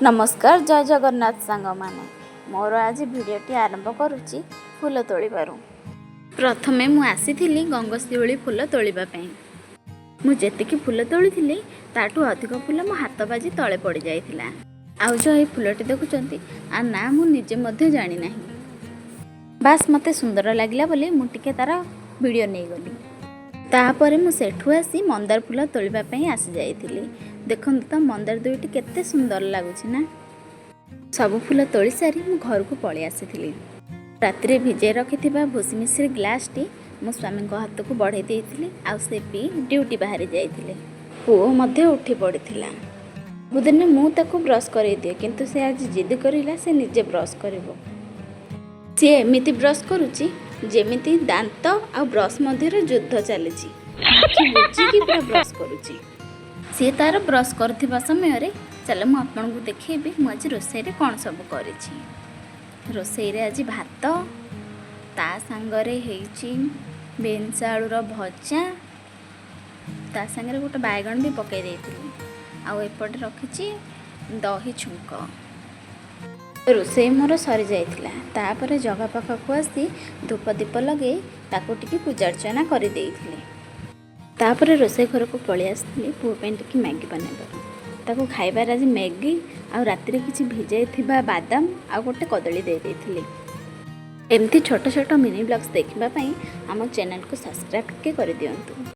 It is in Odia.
ନମସ୍କାର, ଜୟ ଜଗନ୍ନାଥ ସାଙ୍ଗମାନେ। ମୋର ଆଜି ଭିଡ଼ିଓଟି ଆରମ୍ଭ କରୁଛି ଫୁଲ ତୋଳିବାରୁ। ପ୍ରଥମେ ମୁଁ ଆସିଥିଲି ଗଙ୍ଗଶିଉଳି ଫୁଲ ତୋଳିବା ପାଇଁ। ମୁଁ ଯେତିକି ଫୁଲ ତୋଳିଥିଲି, ତାଠୁ ଅଧିକ ଫୁଲ ମୋ ହାତ ବାଜି ତଳେ ପଡ଼ିଯାଇଥିଲା। ଆଉ ଯେଉଁ ଏଇ ଫୁଲଟି ଦେଖୁଛନ୍ତି, ଆ ନାଁ ମୁଁ ନିଜେ ମଧ୍ୟ ଜାଣିନାହିଁ। ବାସ୍, ମୋତେ ସୁନ୍ଦର ଲାଗିଲା ବୋଲି ମୁଁ ଟିକେ ତାର ଭିଡ଼ିଓ ନେଇଗଲି। ତାପରେ ମୁଁ ସେଠୁ ଆସି ମନ୍ଦାର ଫୁଲ ତୋଳିବା ପାଇଁ ଆସିଯାଇଥିଲି। ଦେଖନ୍ତୁ ତ, ମନ୍ଦାର ଦୁଇଟି କେତେ ସୁନ୍ଦର ଲାଗୁଛି ନା? ସବୁ ଫୁଲ ତୋଳି ସାରି ମୁଁ ଘରକୁ ପଳେଇ ଆସିଥିଲି। ରାତିରେ ଭିଜେଇ ରଖିଥିବା ଭୁସି ମିଶ୍ରି ଗ୍ଲାସଟି ମୋ ସ୍ୱାମୀଙ୍କ ହାତକୁ ବଢ଼େଇ ଦେଇଥିଲି ଆଉ ସେ ପିଇ ଡ୍ୟୁଟି ବାହାରି ଯାଇଥିଲେ। ପୁଅ ମଧ୍ୟ ଉଠି ପଡ଼ିଥିଲା। ସବୁଦିନ ମୁଁ ତାକୁ ବ୍ରସ୍ କରେଇ ଦିଏ, କିନ୍ତୁ ସେ ଆଜି ଜିଦି କରିଲା, ସେ ନିଜେ ବ୍ରସ୍ କରିବ। ସିଏ ଏମିତି ବ୍ରସ୍ କରୁଛି, ଯେମିତି ଦାନ୍ତ ଆଉ ବ୍ରସ୍ ମଧ୍ୟରେ ଯୁଦ୍ଧ ଚାଲିଛି। ଆଖି ବୁଜିକି ପୁରା ବ୍ରସ୍ କରୁଛି ସିଏ। ତାର ବ୍ରସ୍ କରୁଥିବା ସମୟରେ ଚାଲ, ମୁଁ ଆପଣଙ୍କୁ ଦେଖେଇବି ମୁଁ ଆଜି ରୋଷେଇରେ କ'ଣ ସବୁ କରିଛି। ରୋଷେଇରେ ଆଜି ଭାତ, ତା ସାଙ୍ଗରେ ହେଇଛି ବିନ୍ସ ଆଳୁର ଭଜା, ତା ସାଙ୍ଗରେ ଗୋଟେ ବାଇଗଣ ବି ପକାଇ ଦେଇଥିଲି ଆଉ ଏପଟେ ରଖିଛି ଦହି ଛୁଙ୍କ। ରୋଷେଇ ମୋର ସରିଯାଇଥିଲା। ତାପରେ ଜଗା ପାଖକୁ ଆସି ଧୂପ ଦୀପ ଲଗେଇ ତାକୁ ଟିକେ ପୂଜାର୍ଚ୍ଚନା କରିଦେଇଥିଲି। ତାପରେ ରୋଷେଇ ଘରକୁ ପଳେଇ ଆସିଥିଲି ପୁଅ ପାଇଁ ଟିକେ ମ୍ୟାଗି ବନାଇବାକୁ। ତାକୁ ଖାଇବାରେ ଆଜି ମ୍ୟାଗି ଆଉ ରାତିରେ କିଛି ଭିଜାଇଥିବା ବାଦାମ ଆଉ ଗୋଟେ କଦଳୀ ଦେଇ ଦେଇଥିଲି। ଏମିତି ଛୋଟ ଛୋଟ ମିନି ବ୍ଲଗ୍ସ ଦେଖିବା ପାଇଁ ଆମ ଚ୍ୟାନେଲକୁ ସବସ୍କ୍ରାଇବ୍ ଟିକେ କରିଦିଅନ୍ତୁ।